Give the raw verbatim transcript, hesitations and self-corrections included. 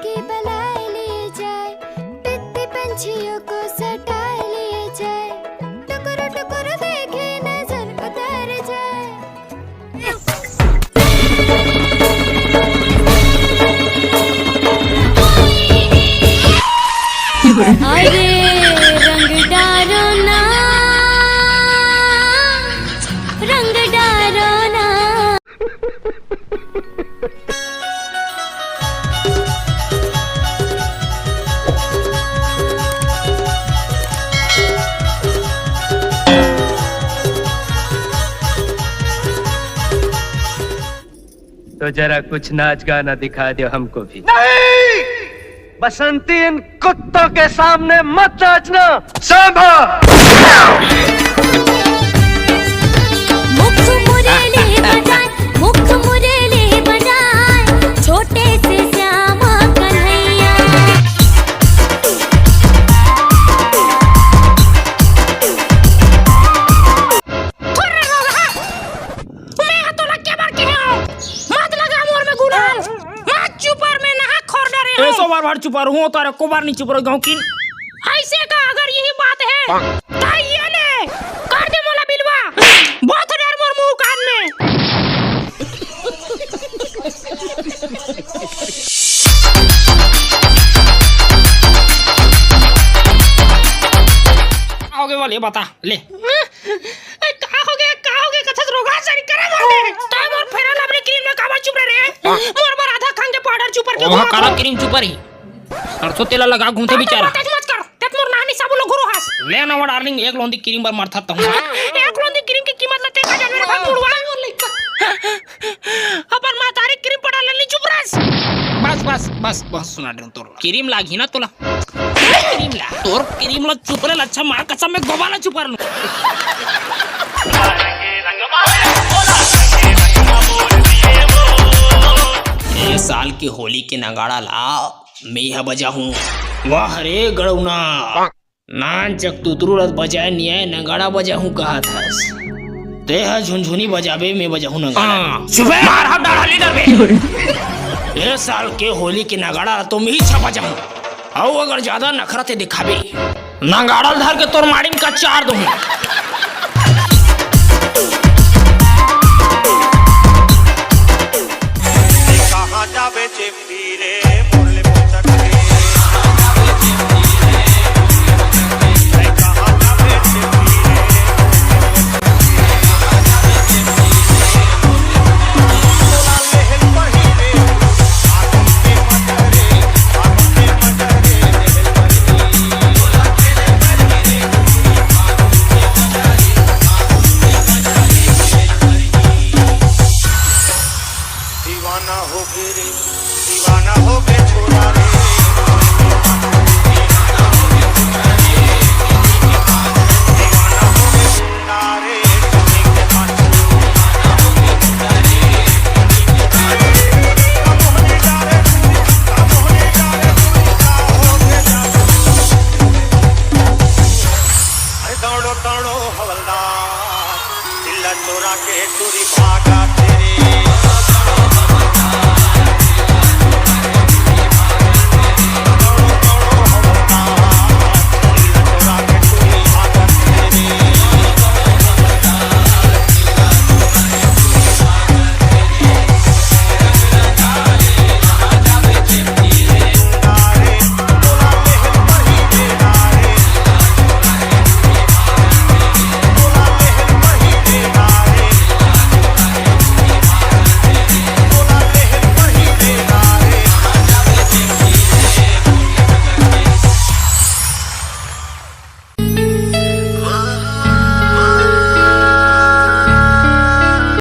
के बलाए लिए जाए, पित्ती पंछियों को सटाए लिए जाए, टुकुर टुकुर देखे नजर उतर जाए। अरे रंग डारो ना, रंग डारो ना। तो जरा कुछ नाच गाना दिखा दो हमको भी। नहीं, बसंती, इन कुत्तों के सामने मत नाचना। सांभा। मुख मुरली बजाए, मुख मुरली बजाए, छोटे से श्यामा कन्हैया। मैं हा तोला के बार के हूँ, मत लगा मोर में गुलाल, मत चुपर में नहा खोर डरे ए, हूँ। सौ बार बार चुपर हूँ, तारे को बार नहीं चुपर गाँव की। ऐसे का अगर यही बात है, तो ये ले, कर दे मोला बिलवा, बहुत डर मोर मुंह कान में। आओगे वाले बता, ले। ए, का हो गया, का हो गया? कथस रोगा सरी करे मोर में। तै मोर फेरा लवली क्रीम में काबर चुपर रे? मोर बर आधा खंगे पाउडर चुपर के ओमा घुमा काला को। क्रीम चुपर ही। सरसों तेल लगा घूमते बेचारा। मत कर, देख मोर नानी साबुन लो घुरो हस। ले ना वो डार्लिंग, एक लोंदी क्रीम बर मरथा तहूँ। एक लोंदी क्रीम की कीमत लगते का जानवर भाई मुड़वा। अपन मातारी क्रीम पड़ा लेनी चुप रस। बस, बस, बस, बस, सुना डर तोर। क्रीम लागी ना तोला। क्रीम ला। तोर क्रीम ला चुपरे ला अच्छा मार कसम में गोबाला चुपर लूं। ए साल के होली के नगाड़ा ला मैं ह बजाहूं। वाह रे गड़ौना। नान चक तुतरू रस बजाए नियाय नगाड़ा बजाहूं कहत हस। ते ह झुनझुनी बजाबे, मैं बजाहूं नगाड़ा। हाँ। सुबह मार हाथ डाला लीडर बे। ए साल के होली के नगाड़ा तो मैं ही छपा जाऊं। अउ अगर ज्यादा नखरा ते दिखाबे, नगाड़ा धर के तोर माड़ी में का चार दूं। कहाँ जाबे चेपी रे?